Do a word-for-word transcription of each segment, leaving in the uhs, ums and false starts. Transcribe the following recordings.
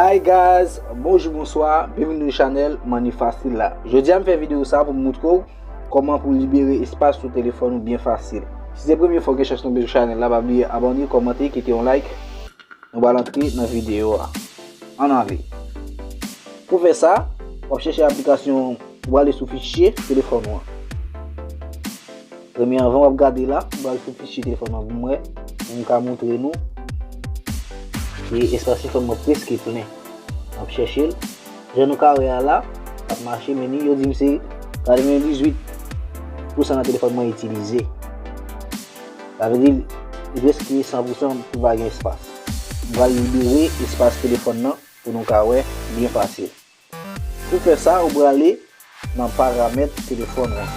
Hi guys, bonjou, bonswa, byenvini nan chanèl Money Fasil la. Jodi a m fè videyo sa pou m moutre w kòman pou libere espas sou telefòn ou byen fasil. Si se premye fwa w gen chans tonbe sou chanèl la, pa bliye abòne, kòmante, kite yon like. Nou pral antre nan videyo a. Ann ale. Pou fè sa, w ap chèche aplikasyon, ou prale sou fichye telefòn ou an. Premye anvan w ap gade la, m pral sou fichye telefòn mwen pou m wè, pou m ka moutre nou. E espas telefòn mwen prèske plen. M ap chèche l. Jan nou ka wè a la, l ap mache, men ni yo di m se katrevendizuit pousan nan telefòn mwen itilize. Sa vle di, li prèske san pousan pou pa gen espas. M pral libere espas telefòn nan pou nou ka wè byen fasil. Pou fè sa, ou prale nan paramèt telefòn ou an.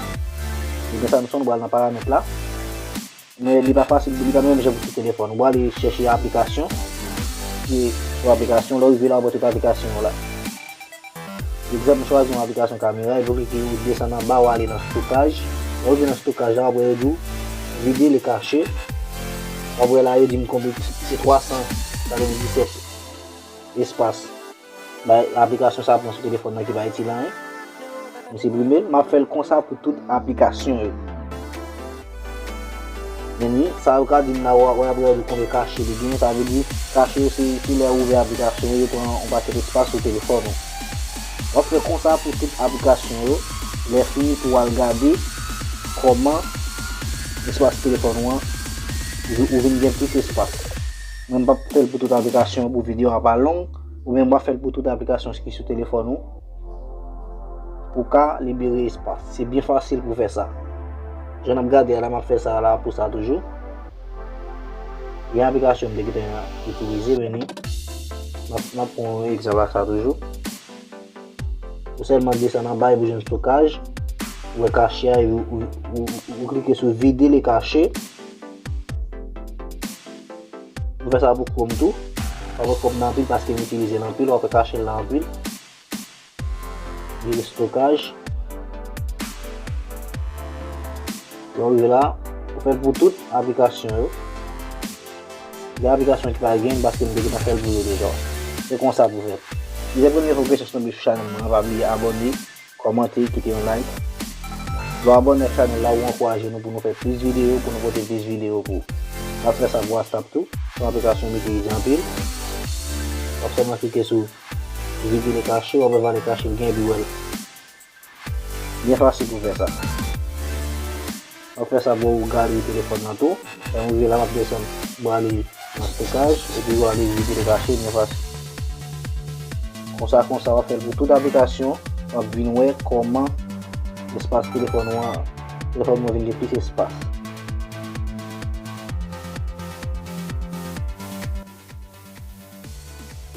Ebyen sa nou sonn pral nan paramèt la. Men li pa fasil, li pa menm jan pou tout telefòn. Ou prale chèche aplikasyon. E yon aplikasyon, lè w rive la, w ap wè tout aplikasyon yo la. Egzanp, m chwazi yon aplikasyon kamera, epi w klike, ou desann anba, w ale nan stokaj. Lè w rive nan stokaj la, w ap wè yo di w vide le cache. W ap wè la, yo di m konbyen, se twa san katrevenndisèt espas. Bay aplikasyon sa pran sou telefòn nan ki pa itil anyen. M siprime l, m ap fè l konsa pou tout aplikasyon yo. Men ni, sa yo ka di m la, w ap wè apre yo di konbyen kache li gen, sa vle di kache yo se, se lè ou ouvè aplikasyon yo, yo pran yon pakèt espas sou telefòn ou. W ap fè konsa pou tout aplikasyon yo, lè fini pou w al gade kòman espas telefòn ou an, ou, ou vin gen plis espas. Mwen m p ap fè l pou tout aplikasyon pou videyo a pa long, oubyen m p ap fè l pou tout aplikasyon ki sou telefòn ou, pou ka libere espas. Se byen fasil pou fè sa. Jan n ap gade a la, m ap fè sa la pou sa toujou. Gen aplikasyon m te gentan itilize, men ni, m ap, m ap pran yon egzanp ak sa toujou. Ou sèlman desann anba epi w jwenn stokaj. Ou wè kache a, epi ou, ou, ou, ou, ou klike sou vide le cache. Nou fè sa pou Chrome tou. Pa pou Chrome nan anpil paske m itilize l anpil, w ap wè kache l la anpil. Vire stokaj. Lè w rive la, ou fè l pou tout aplikasyon yo. Gen aplikasyon ki pa gen, paske m te gentan fè l pou yo deja. Se konsa pou fè l. Si se premye fwa w gen chans tonbe sou chanèl mwen an, pa bliye abòne, kòmante, kite yon like. Lè w abòne ak chanèl la, ou ankouraje nou pou nou fè plis videyo, pou nou pote plis videyo pou ou. N ap fè sa pou WhatsApp tou. Se yon aplikasyon m itilize anpil. W ap sèlman klike sou vide le cache, w ap wè valè kache l gen, epi w wè l. Byen fasil pou fè sa. W ap fè sa bò galri telefòn nan tou. Lè m rive la, m ap desann, m prale nan stokaj, epi w ale vide le cache, byen fasil. Konsa, konsa, w ap fè l pou tout aplikasyon, w ap vin wè kòman espas telefòn ou an, telefòn mwen vin gen plis espas.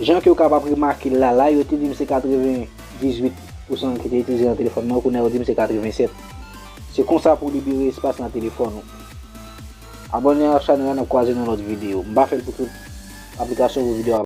Jan ke w kapab remake l la, la, yo te di m se katrevendizuit pousan ki te itilize nan telefòn mwen, kounye a yo di m se katrevensèt. Se konsa pou libere espas nan telefòn ou. Abòne ak chanèl la, n ap kwaze nan lòt videyo. M pa fè l pou tout aplikasyon pou videyo a